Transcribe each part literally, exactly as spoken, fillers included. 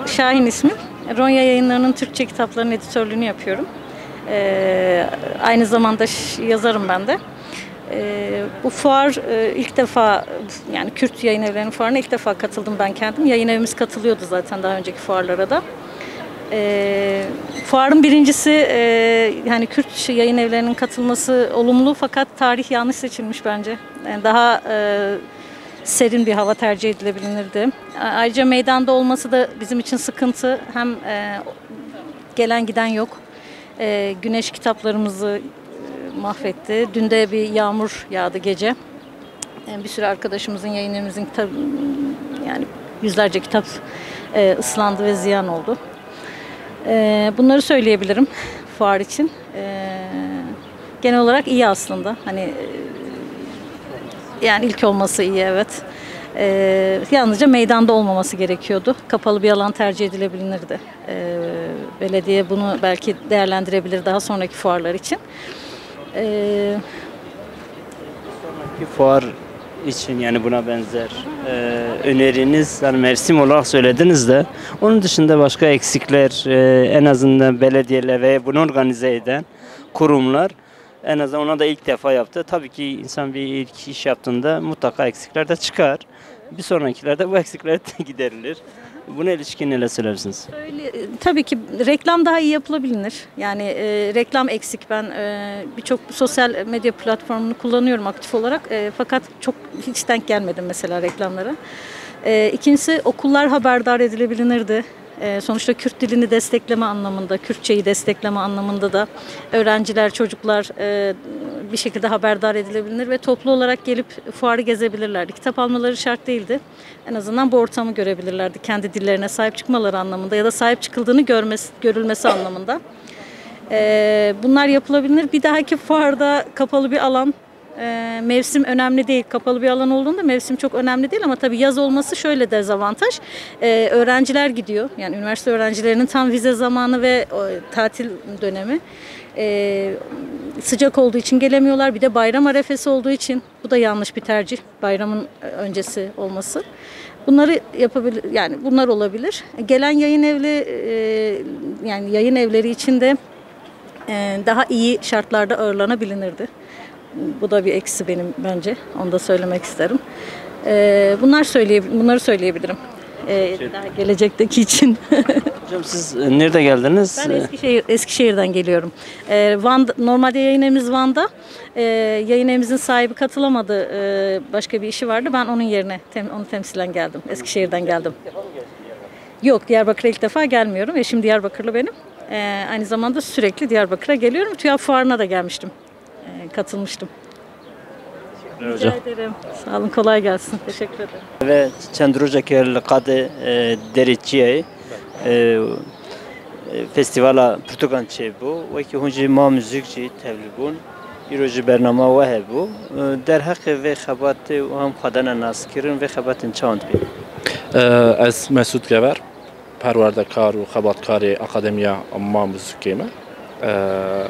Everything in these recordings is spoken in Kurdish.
Şahin ismim. Ronya Yayınları'nın Türkçe kitaplarının editörlüğünü yapıyorum. Ee, aynı zamanda ş- yazarım ben de. Ee, bu fuar e, ilk defa, yani Kürt yayın evlerinin fuarına ilk defa katıldım ben kendim. Yayın evimiz katılıyordu zaten daha önceki fuarlara da. Ee, fuarın birincisi, e, yani Kürt yayın evlerinin katılması olumlu, fakat tarih yanlış seçilmiş bence. Yani daha e, serin bir hava tercih edilebilirdi. A- Ayrıca meydanda olması da bizim için sıkıntı. Hem e, gelen giden yok. E, güneş kitaplarımızı e, mahvetti. Dün de bir yağmur yağdı gece. E, bir sürü arkadaşımızın, yayın evimizin kitap, yani yüzlerce kitap e, ıslandı ve ziyan oldu. E, bunları söyleyebilirim fuar için. E, genel olarak iyi aslında. Hani e, yani ilk olması iyi, evet. E, yalnızca meydanda olmaması gerekiyordu. Kapalı bir alan tercih edilebilirdi. E, belediye bunu belki değerlendirebilir daha sonraki fuarlar için. E, Fuar için yani buna benzer e, öneriniz yani mevsim olarak söylediniz de onun dışında başka eksikler e, en azından belediyeler ve bunu organize eden kurumlar en azından ona da ilk defa yaptı. Tabii ki insan bir ilk iş yaptığında mutlaka eksikler de çıkar. Bir sonrakilerde bu eksikler de giderilir. Buna ilişkin neler söylersiniz? Öyle, e, tabii ki reklam daha iyi yapılabilir. Yani e, reklam eksik. Ben e, birçok sosyal medya platformunu kullanıyorum aktif olarak. E, fakat çok hiç denk gelmedim mesela reklamlara. E, ikincisi, okullar haberdar edilebilirdi. E, sonuçta Kürt dilini destekleme anlamında, Kürtçeyi destekleme anlamında da öğrenciler, çocuklar e, bir şekilde haberdar edilebilir ve toplu olarak gelip fuarı gezebilirlerdi. Kitap almaları şart değildi. En azından bu ortamı görebilirlerdi. Kendi dillerine sahip çıkmaları anlamında ya da sahip çıkıldığını görmesi, görülmesi anlamında. Ee, bunlar yapılabilir. Bir dahaki fuarda kapalı bir alan. Ee, mevsim önemli değil. Kapalı bir alan olduğunda mevsim çok önemli değil ama tabii yaz olması şöyle dezavantaj. Ee, öğrenciler gidiyor. Yani üniversite öğrencilerinin tam vize zamanı ve o, tatil dönemi. Ee, sıcak olduğu için gelemiyorlar. Bir de bayram arefesi olduğu için bu da yanlış bir tercih. Bayramın öncesi olması. Bunları yapabilir, yani bunlar olabilir. Gelen yayın evli, e, yani yayın evleri içinde e, daha iyi şartlarda ağırlanabilirdi. Bu da bir eksi benim bence. Onu da söylemek isterim. E, bunlar söyleye, bunları söyleyebilirim. E, daha gelecekteki için. Hocam siz e, nerede geldiniz? Ben Eskişehir, Eskişehir'den geliyorum. E, Van, normalde yayın evimiz Van'da. E, yayın evimizin sahibi katılamadı. E, başka bir işi vardı. Ben onun yerine tem- onu temsilen geldim. Eskişehir'den geldim. Yok, Diyarbakır'a ilk defa gelmiyorum. Eşim Diyarbakırlı benim. E, aynı zamanda sürekli Diyarbakır'a geliyorum. TÜYAP fuarına da gelmiştim. E, katılmıştım. Rica ederim. Sağ olun, kolay gelsin. Teşekkür ederim. Ve çend rojekê li qadê e, derê çiyayê e, e, festîvala pirtûkan çêbû. Wekî hûn jî Ma Muzîk jî tevlî bûn. Îro jî bernama we hebû. E, derheqê vê xebatê û hem xwe dane naskirin, vê xebatên çawan dibînin? Ee, Ez Mesut Gever, perwerdekar û xebatkarê Akademiya Ma Muzikê me. Ee,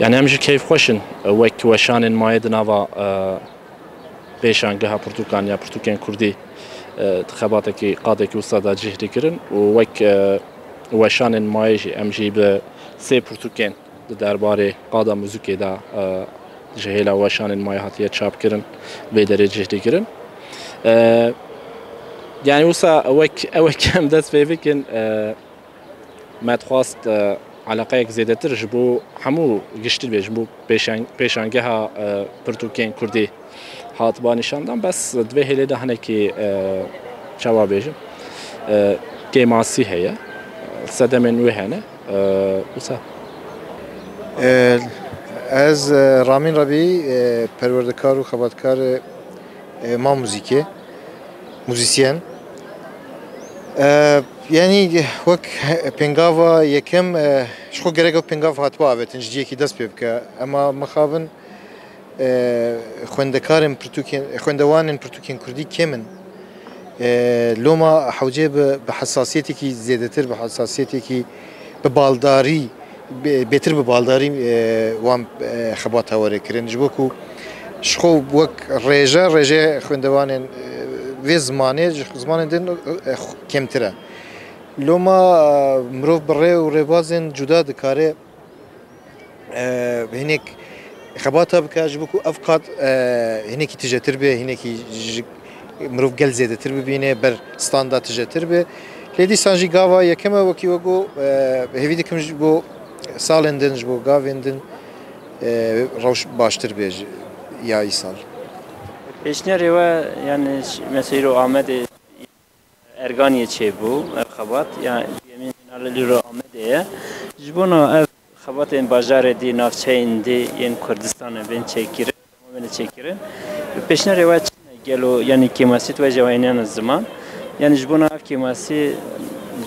Yani em jî keyfxweş in wek weşanên mayê di nava e, pêşangeha pirtûkan ya pirtûkên kurdî e, di xebatekî qadekî wisa de cih dikirin û wek e, weşanên mayê jî em jî bi sê pirtûkên di derbarê qada muzikê de e, ji hêla weşanên mayê hatiye çapkirin vê derê cih dikirin. E, Yani wisa wek ewek em dest pê bikin e, me dixwast e, eleqeyek zêdetir ji bo hemû giştî bê, ji bo pêşan- pêşangeha e, pirtûkên kurdî hatiba nîşandan. Bes di vê hêlê de hinekî e, çawa bêjim e, kêmasî heye, sedemên wê hene e, wisa. E, Ez e, Ramin Rabî, e, perwerdekar û xebatkar e, e, Ma Muzîkê, muzîsyen. E, Yanî wek pêngava yekem e, ji xwe gerek ew pêngav hatiba avêtin, ji ciyekî dest pê bike. Ema mixabin e, xwendekarên pirtûkên, xwendewanên pirtûkên kurdî kêm in. E, Loma hewcê bi, bi hesasiyetekî zêdetir, bi hesasiyetekî bi baldarî, bê- bêtir bi baldarî e, wan e, xebata were kirin. Ji bo ku ji xwe wek rêje, rêje xwendewanên e, vê zimanê ji zimanên din, e, kêmtir e. Loma, e, mirov bi rê û rêbazên cuda dikare, e, hinek xebata bike, ji bo ku ev qat, e, hinekî tijetir be, hinekî ji mirov gel zêdetir bibîne, ber standa tijetir be. Lê dîsan jî gava yekem e, wekî we got, e, hêvî dikim ji bo salên din, ji bo gavên din, e, rewş baştir be ji ya îsal. Pêşniyarê we, yani, ş-, mesela îro Amedê, Erganiyê çêbû, ev xebat, ya duyemîn fînal li îro Amedê ye. Ji bona ev xebatên bajarê dî, navçeyên dî yên Kurdistanê bên çêkirin, bên çêkirin. Pêşniyarê we çi ne? Gelo, yani, kêmasî tu we jî wayîniyane ziman. Yani, ji bona ev kêmasî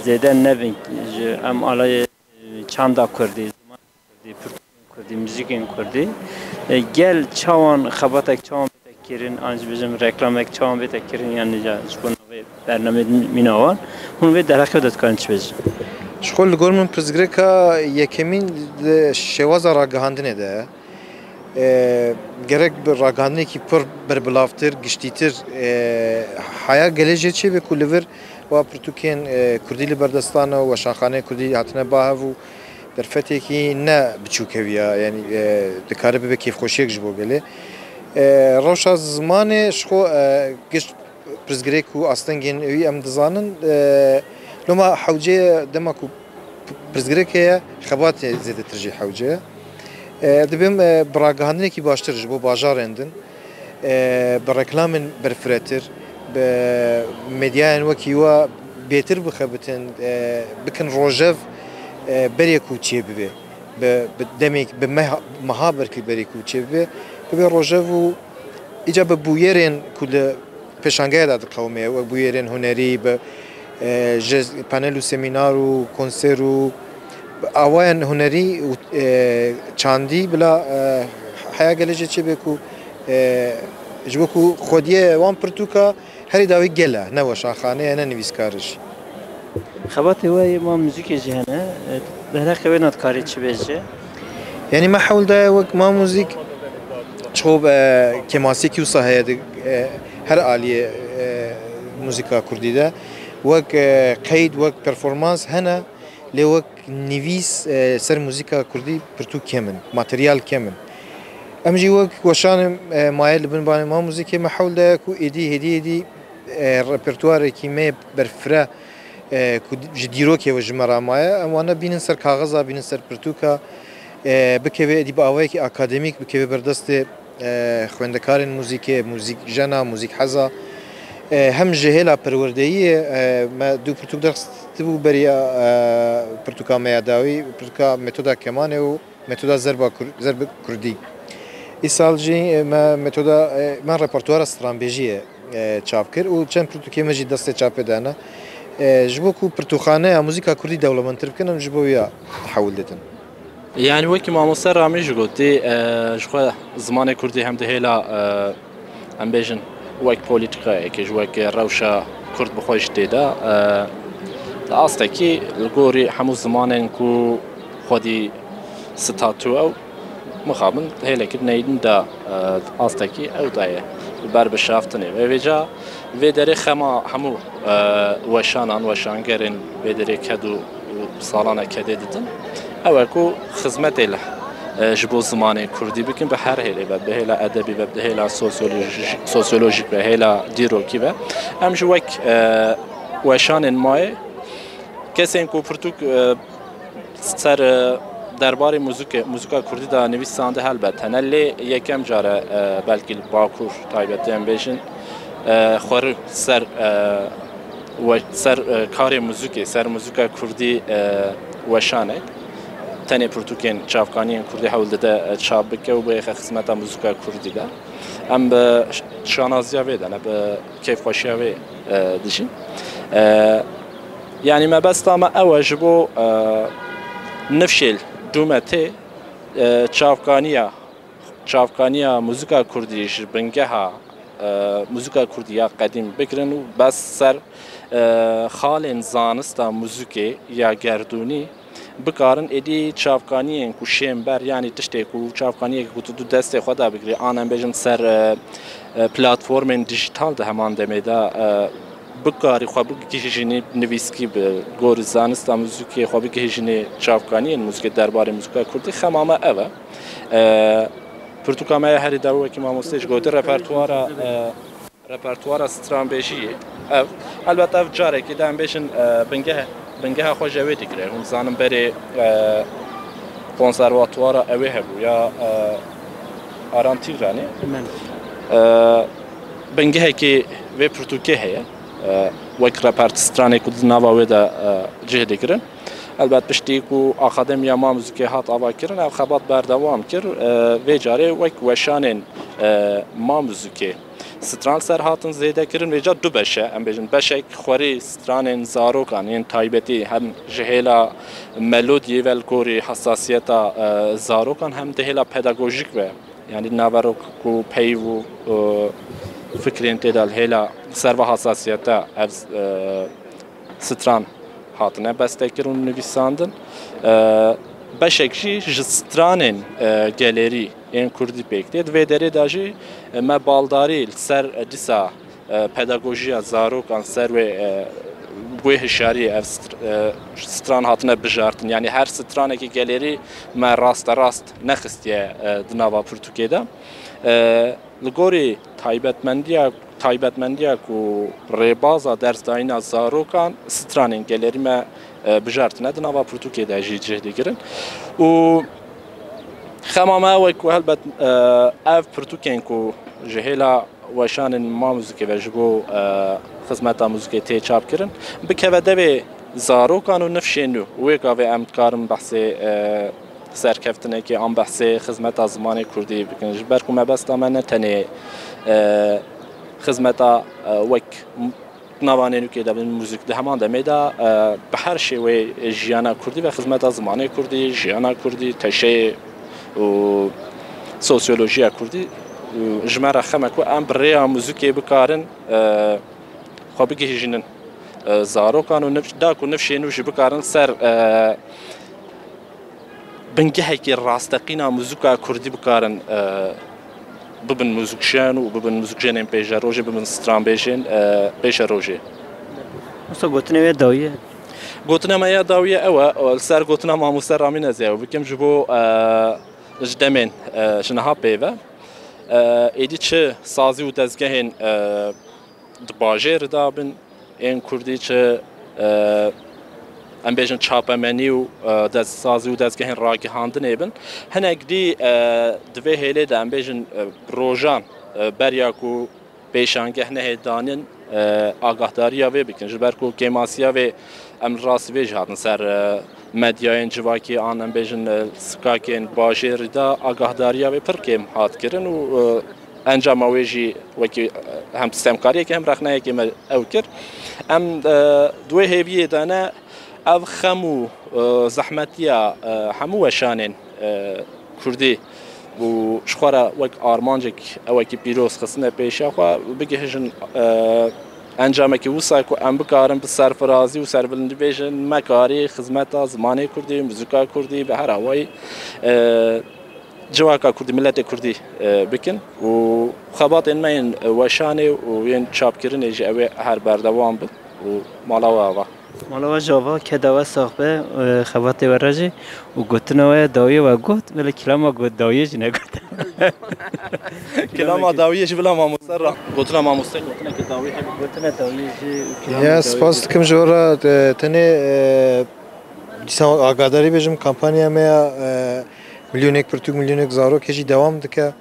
zêde nebin, ji em alayê çanda Kurdî, ziman Kurdî, pirtûkên Kurdî, muzîkên Kurdî, e, gel çawan xebatek çawan bête kirin, an jî bijim reklamek çawan bête kirin, yani ya ji bo navê bernameyê mîna wan, hûn vê derheqê de dikarin çi bêjin? Ji xwe li gor min pirsgirêka yekemîn di şêwaza ragihandinê de ye. E, gerek bi ragihandinekî pir berbilavtir, giştîtir, e, haya gelê jê çêbe ku li vir wa pirtûkên, e, kurdî li berdestan e, weşanxaneyê kurdî hatine ba hev û derfetekî ne biçûk heviya, yanî, e, dikare bibe kêfxweşiyek ji bo gelê. E, rewşa zimanê ji xwe, e, giş pirsgirêk û astengên wî em dizanin. E, loma hewce ye, dema ku pirsgirêk heye, xebatê zêdetir jî hewce ye. E, dibêm, e, bi ragihandinekî baştir ji bo bajarên din, e, bi reklamên berfiretir, bi medyayên wekî we bêtir bixebitin, e, bikin rojev, e, berê ku çêbibe, bi, bi demek, bi meha, meha berkî berê ku çêbibe, bibe rojev û îca bi bûyerên ku li pêşangeya de diqewime, wek bûyerên hunerî, bi, e, ji panel û semînar û konser û awayên hunerî û, e, çandî bila, e, heya gelê jê çêbe ku, e, ji bo ku xwediyê wan pirtûka herî dawî gel e, ne weşanxane ye, ne nivîskar e jî. Xebatê we yê ma muzîkê jî hene, e, derheqê wê na dikarî çi bêjî? Yanî me hewl daye wek ma muzîk ço, e, kêmasiyekî wisa heye di, e, her aliyê, e, muzîka kurdî de. Wek, e, qeyd, wek performans hene, lê wek nivîs, e, ser muzîka kurdî pirtûk kêm in, materyal kêm in. Em jî wek weşanê, e, maye li bin banê ma muzîkê me hewl daye ku êdî, hêdî, hêdî, e, repertuarekî me berfire, e, ku ji dîrokê ve ji me re maye, em wane bînin ser kaxiza, bînin ser pirtûka, e, bikeve êdî bi awayekî akademîk, bikeve ber destê, e, xwendekarên muzîkê, muzîk jena, muzîk heza. E, hem ji hêla perwerdeyiyê, e, me du pirtûk derxistibû beriya, e, pirtûka me ya dawî, pirtûka metoda kemanê û metoda zerba kur-, zerb kurdî. Îsal jî, e, me metoda, e, me repertuara stranbêjiyê, e, çap kir û çend pirtûkê me jî destê çapê de ne. E, ji bo ku pirtûkxaneya muzîka kurdî dewlemendtir bikin, em ji bo ya hewl didin. Yani wekî mamoste Ramî jî gotî, e, ji xwe zimanê kurdî hem di hêla, e, em bêjin, wek polîtîkayekê, ji wek rewşa kurd bi xwe jî tê de, e, di astekî li gorî hemû zimanên ku xwedî statû ew mixabin hêlekî neyîn de, e, di astekî ew de ye, li ber bişaftinê. Ve vêca vê derê xema hemû, e, weşanan, weşangerên vê derê ked û, û salane kedê didin. Ew e ku xizmetê li, e, ji bo zimanê kurdî bikin, bi her hêlê be, bi hêla edebî be, bi hêla sosyolojî-, sosyolojîk be, hêla dîrokî be. Em jî wek, e, weşanên mayê, kesên ku pirtûk, e, ser, e, derbarê muzike-, muzika kurdî de nivîsande helbet hene, lê yekem car e, e, belkî li Bakur taybetî em bêjin, e, xweri ser, e, we-, ser, e, karê muzikê, ser muzika kurdî, e, weşanek. Tenê pirtûkên çavkaniyên kurdî hewl dide, e, çap bike û bêxe xizmeta muzika kurdî de. Em bi ş-, şanaziya vê de ne, bi kêfxweşiya vê, e, dijîn. E, yanî mebesta me ew e ji bo, e, nifşê li dû me tê, e, çavkaniya, çavkaniya muzika kurdî ji bingeha, e, muzika kurdî ya qedîm bigirin û bes ser, e, xalên zanista muzikê ya gerdûnî bikarin êdî çavkaniyên ku şên ber, yanî tiştê ku çavkaniyekê ku tu du destê xwe de bigirî, an em bêjin ser, e, e, platformên dijital di heman demê de, e, bikarî xwe bigihîjînî nivîskî bi gorî zanista muzîkê xwe bigihîjînî çavkaniyên muzîkê derbarê muzîka kurdî xema me ev e. E, pirtûka me ya herî dawî wekî mamostê jî gotî repertuara, e, repertuara stranbêjiyê ev. Elbet ev carekê de em bêjin, e, bingehe, bingeha xwe ji ewê digire. Hûn zanin berê, e, konservatuara ewê hebû ya, e, Aram Tîgranê. E, bingehekî vê pirtûkê heye. E, wek repertistranê ku di nava wê de, e, cih digirin. Elbet piştî ku Akademiya Ma Muzîkê hat avakirin, ev xebat berdewam kir. E, vê carê wek weşanên, e, Ma Muzîkê stran ser hatin zêde kirin. Vêca du beş e, em bêjin beşek xwerî stranên zarokan yên taybetî hem ji hêla melodiyê ve li gorî hesasiyeta, e, zarokan hem di hêla pedagojîk ve, yanî naverok ku peyv û, e, fikrên tê de li hêla serva hesasiyete ev, e, stran hatine bestekirin û nivîsandin. E, beşek jî ji stranên, e, gelêrî ên kurdî pêk tê. Di vê derê de jî, e, me baldarî li ser, e, dîsa, e, pedagojiya zarokan ser wê, e, wê hişyariyê ev str-, e, stran hatine bijartin. Yanî her stranekî gelêrî me rasterast nexistiye, e, di nava pirtûkê de. E, li gorî taybetmendiya, taybetmendiya ku rêbaza dersdayîna zarokan stranên gelêrî me, e, bijartine di nava pirtûkê de jî cih digirin. Û xema me ew e ku helbet, e, ev pirtûkên ku ji hêla weşanên Ma Muzîkê ve ji bo, e, xizmeta muzîkê tê çapkirin, bikeve devê zarokan û nifşên nû. Wê gavê em dikarin behsê, e, serkeftinekê an behsê xizmeta zimanê kurdî bikin. Ji ber ku mebesta me ne tenê, e, xizmeta, e, wek nava nênûkê de bin muzîk di heman demê de, e, bi her şêweyê jiyana kurdî ve xizmeta zimanê kurdî, jiyana kurdî, teşeyê û sosyolojiya kurdî, û ji me re xem e ku em bi rêya muzîkê bikarin, e, xwe bigihîjînin, e, zarokan û nif-, da ku nifşên nû jî bikarin ser, e, bingehekî rasteqîna muzîka kurdî bikarin, e, bibin muzîkjen û bibin muzîkjenên pêşerojê, bibin stranbêjên, e, pêşerojê. Wisa gotinê wê dawî ye? Gotina me ya dawî ye ew e, li ser gotina mamoste Ramîn ez ê ew bikim, ji bo, e, ji demên, e, ji niha pê ve, e, êdî çi sazî û dezgehên, e, di bajêr de bin, ên kurdî çi, e, em bêjin çapemenî û, e, dest-, sazî û dezgehên ragihandinê bin. Hinek dî, e, di vê hêlê de em bêjin, e, rojan, e, beriya ku pêşangeh nehê danin, e, agahdariya vê bikin. Ji ber ku kêmasiya vê em li rastî vê jî hatin ser, e, medyayên civakî an em bêjin, e, sikakên bajêrî de agahdariya vê pir kêm hat kirin û, e, encama wê jî wekî, e, hem stemkariyekê hem rexneyekê me ew kir. Em, e, di wê hêviyê de ne ev xem û, e, zehmetiya, e, hemû weşanên, e, kurdî û ji xwe re wek armancek ewekî pîroz xistine pêşiya xwe bigihîjin, e, encamekî wisa ku em bikarin bi serfirazî û serbilindî bêjin me karî xizmeta zimanê kurdî, muzîka kurdî bi her awayî, e, civaka kurdî, miletê kurdî, e, bikin û xebatên me yên weşanê û yên çapkirinê jî ew ê her berdewam bin û mala we ava. Mala we jî ava, keda we sax be, e, xebatê we re jî û gotina we dawiyê we got, belê kilama got dawiyê jî negot. Kilama dawiyê jî bila mamoste ra. Gotina mamoste gotineke dawî hebe. Gotina dawiyê jî û kilama Ya, dawiyê spas jî. Dikim ji we re, e, tenê, e, dîsa agadarî bêjim, kampanya me ya, e, milyonek pirtûk, milyonek zarok hê jî dewam dike.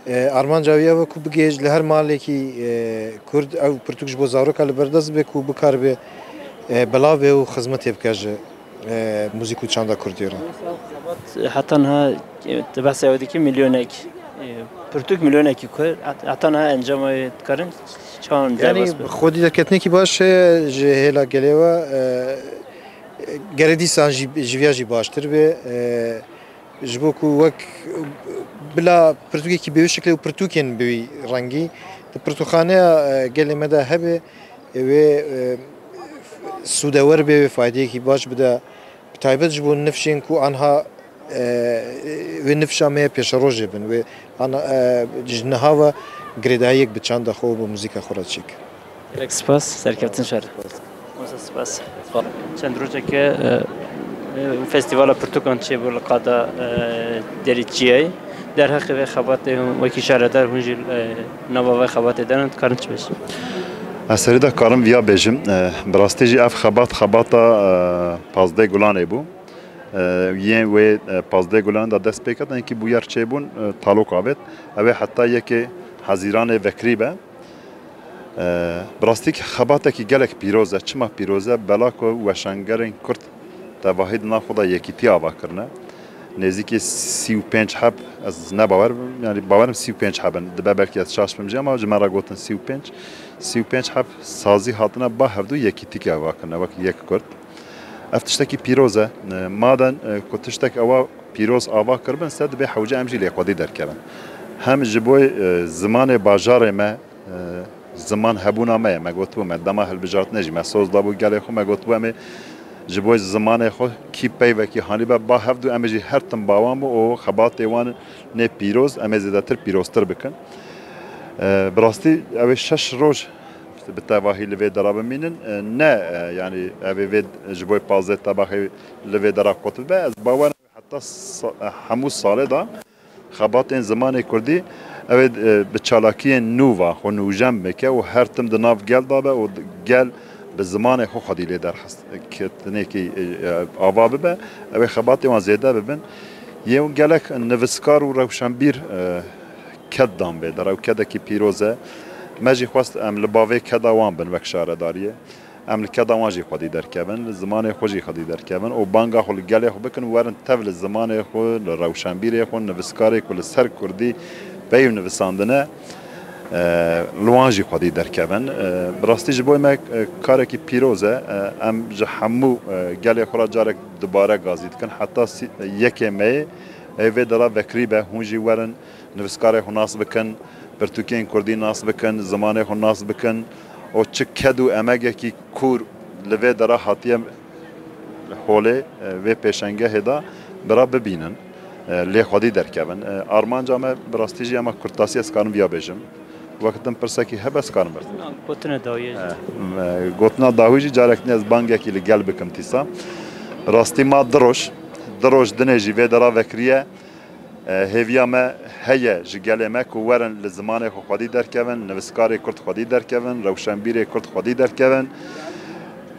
E, armanca wî ev e ku bigihêj li her malekî, e, Kurd ew pirtûk ji bo zaroka li ber dest be ku bikaribe, e, belav be û xizmetê bike ji, e, muzîk û çanda Kurdî re. Heta niha, e, tu behsa ew dikî milyonek, e, pirtûk milyonekî ku het-, heta niha encama wê dikarin çawan Yani, derbas be? Xwedî derketinekî baş heye ji hêla gelê we, e, gerek dîsan jî, ji viya jî baştir be. E, Ji bo ku wek bila pirtûkekî bi wî şekilê û pirtûkên bi wî rengî di pirtûkxaneya, e, gelê me de hebe, e, wê, e, sûdewer be, wê faydeyekî baş bide. Bi taybet ji bo nifşên ku anha, e, wê nifşa me ye pêşerojê bin, wê ana, e, ji niha ve Girêdayiyek bi çanda xwe û bi muzîka xwe re çêkir. Gelek spas, serkeftin şer. Spas. Spas. Çend rojeke, e, e, festîvala pirtûkan çêbû li qada, e, Derîçiyayê. Derheqê vê xebatê hûn wekî şaredar hûn jî, e, nava vê xebatê de ne, dikarin çi bêjin? Ez serî de karim viya bêjim. E, bi rastî jî ev xebat, xebata, e, pazdeh Gulanê bû. E, yên wê, e, pazdeh Gulan de dest pê ket, enkî bûyer çêbûn, e, talok avêt. Ew ê heta yekê Hezîranê vekirî be. E, bi rastî xebatekî gelek pîroz e. Çima pîroz e? Bela ku weşangerên Kurd tevahî di nav xwe de yekîtî ava kirine. Nêzîkî sî û pênc heb, ez ne bawer bim, yanî bawerim sî û pênc heb in. Dibe belkî ez şaş bim jî, ama ji me re gotin sî û pênc. Sî û pênc heb sazî hatine ba hevdû yekîtîkê ava kirine wek yek Kurd. Ev tiştekî pîroz e. E, maden, e, ku tiştek ewa pîroz ava kiribin, se dibê hewce em jî lê xwedî derkevin. Hem ji bo, e, zimanê bajarê me, e, ziman hebûna me ye, me gotibû me dema hilbijartinê jî me soz dabû gelê xwe, me gotibû em ê ji bo zimanê xwe kî peyvekî hanî be ba hevdû em ê jî her tim bawan bû û xebatê wan nê pîroz em ê zêdetir pîroztir bikin. E, bi rastî ew ê şeş roj bi tevahî li vê dera bimînin. E, ne, e, yanî ev ê vê ji bo pazdeh tebaxê li vê dera qut bibe. Ez bawer im heta sa-, e, hemû salê de xebatên zimanê kurdî ew ê, e, bi çalakiyên nû ve xwe nûjen bike û her tim di nav gel de be û gel bi zimanê xwe xwedî lê derheqî ketinekî, e, e, ava bibe. Ew ê xebatê wan zêde bibin. Yên gelek nivîskar û rewşenbîr, e, ked dan vê dera û kedekî pîroz e. Me jî xwest em li bavê keda wan bin wek şaredariyê. Em li keda wan jî xwedî derkevin, li zimanê xwe jî xwedî derkevin û banga xwe li gelê xwe bikin û werin tev li zimanê xwe, li rewşenbîrê xwe, nivîskarê ku li ser kurdî peyv nivisandine, e, li wan jî xwedî derkevin. E, bi rastî ji bo me, e, karekî pîroz e. E, em ji hemû, e, gelê xwe re carek dubare gazî dikin. Heta sî-, yekê Meyê, ê vê dera vekirî be, hûn jî werin nivîskarê xwe nas bikin, pirtûkên kurdî nas bikin, zimanê xwe nas bikin û çi ked û emegekî kûr li vê dera hatiye holê, e, vê pêşengehê de bira bibînin, e, lê xwedî derkevin. E, armanca me bi rastî jî ema kurtasî ez karim viya bêjim. Wek din pirsekî hebe ez karim berdim. Gotina dawiyê jî. E, e, gotina dawî jî carek din ez bangekî li gel bikim tîsa. Rastî ma du roj, du roj dinê jî vê dera vekiriye. E, hêviya me heye ji gelê me ku werin li zimanê xwe xwedî derkevin, nivîskarê kurd xwedî derkevin, rewşenbîrê kurd xwedî derkevin.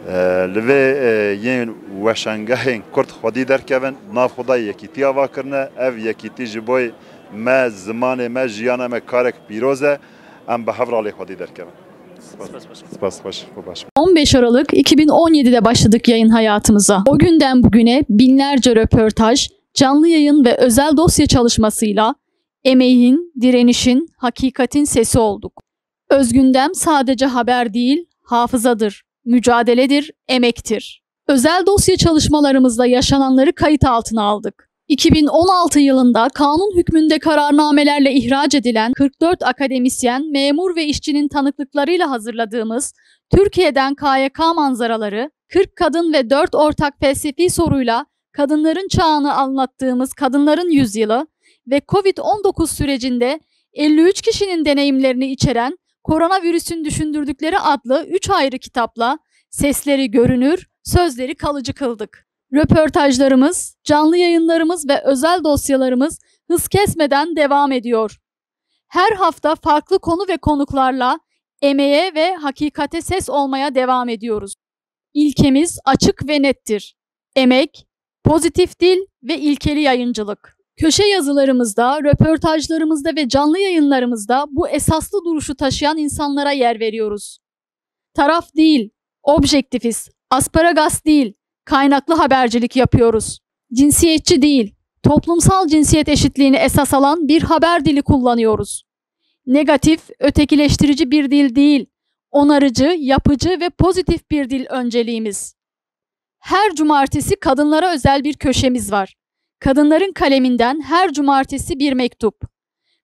E, li vê, e, yên weşangehên kurd xwedî derkevin, nav xwe de yekîtî ava kirine. Ev yekîtî ji bo me, zimanê me, jiyana me karek pîroz e. Em bi hev re lê xwedî derkevin. Spas. Spas, spas. Spas, xweş, xwe baş. on beş Aralık iki bin on yedide başladık yayın hayatımıza. O günden bugüne binlerce röportaj, canlı yayın ve özel dosya çalışmasıyla emeğin, direnişin, hakikatin sesi olduk. Özgündem sadece haber değil, hafızadır, mücadeledir, emektir. Özel dosya çalışmalarımızla yaşananları kayıt altına aldık. iki bin on altı yılında kanun hükmünde kararnamelerle ihraç edilen kırk dört akademisyen, memur ve işçinin tanıklıklarıyla hazırladığımız Türkiye'den K Y K manzaraları, kırk kadın ve dört ortak felsefi soruyla kadınların çağını anlattığımız Kadınların Yüzyılı ve covid on dokuz sürecinde elli üç kişinin deneyimlerini içeren Koronavirüsün Düşündürdükleri adlı üç ayrı kitapla sesleri görünür, sözleri kalıcı kıldık. Röportajlarımız, canlı yayınlarımız ve özel dosyalarımız hız kesmeden devam ediyor. Her hafta farklı konu ve konuklarla emeğe ve hakikate ses olmaya devam ediyoruz. İlkemiz açık ve nettir. Emek, pozitif dil ve ilkeli yayıncılık. Köşe yazılarımızda, röportajlarımızda ve canlı yayınlarımızda bu esaslı duruşu taşıyan insanlara yer veriyoruz. Taraf değil, objektifiz, asparagas değil, kaynaklı habercilik yapıyoruz. Cinsiyetçi değil, toplumsal cinsiyet eşitliğini esas alan bir haber dili kullanıyoruz. Negatif, ötekileştirici bir dil değil, onarıcı, yapıcı ve pozitif bir dil önceliğimiz. Her cumartesi kadınlara özel bir köşemiz var. Kadınların kaleminden her cumartesi bir mektup.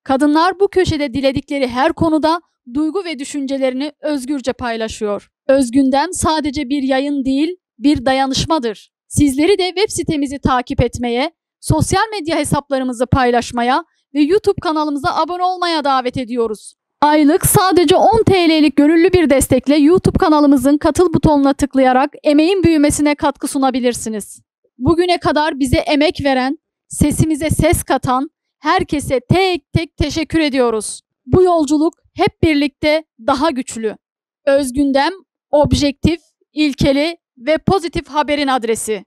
Kadınlar bu köşede diledikleri her konuda duygu ve düşüncelerini özgürce paylaşıyor. Özgündem sadece bir yayın değil, bir dayanışmadır. Sizleri de web sitemizi takip etmeye, sosyal medya hesaplarımızı paylaşmaya ve YouTube kanalımıza abone olmaya davet ediyoruz. Aylık sadece on T L'lik gönüllü bir destekle YouTube kanalımızın katıl butonuna tıklayarak emeğin büyümesine katkı sunabilirsiniz. Bugüne kadar bize emek veren, sesimize ses katan herkese tek tek teşekkür ediyoruz. Bu yolculuk hep birlikte daha güçlü. Özgündem, objektif, ilkeli ve pozitif haberin adresi.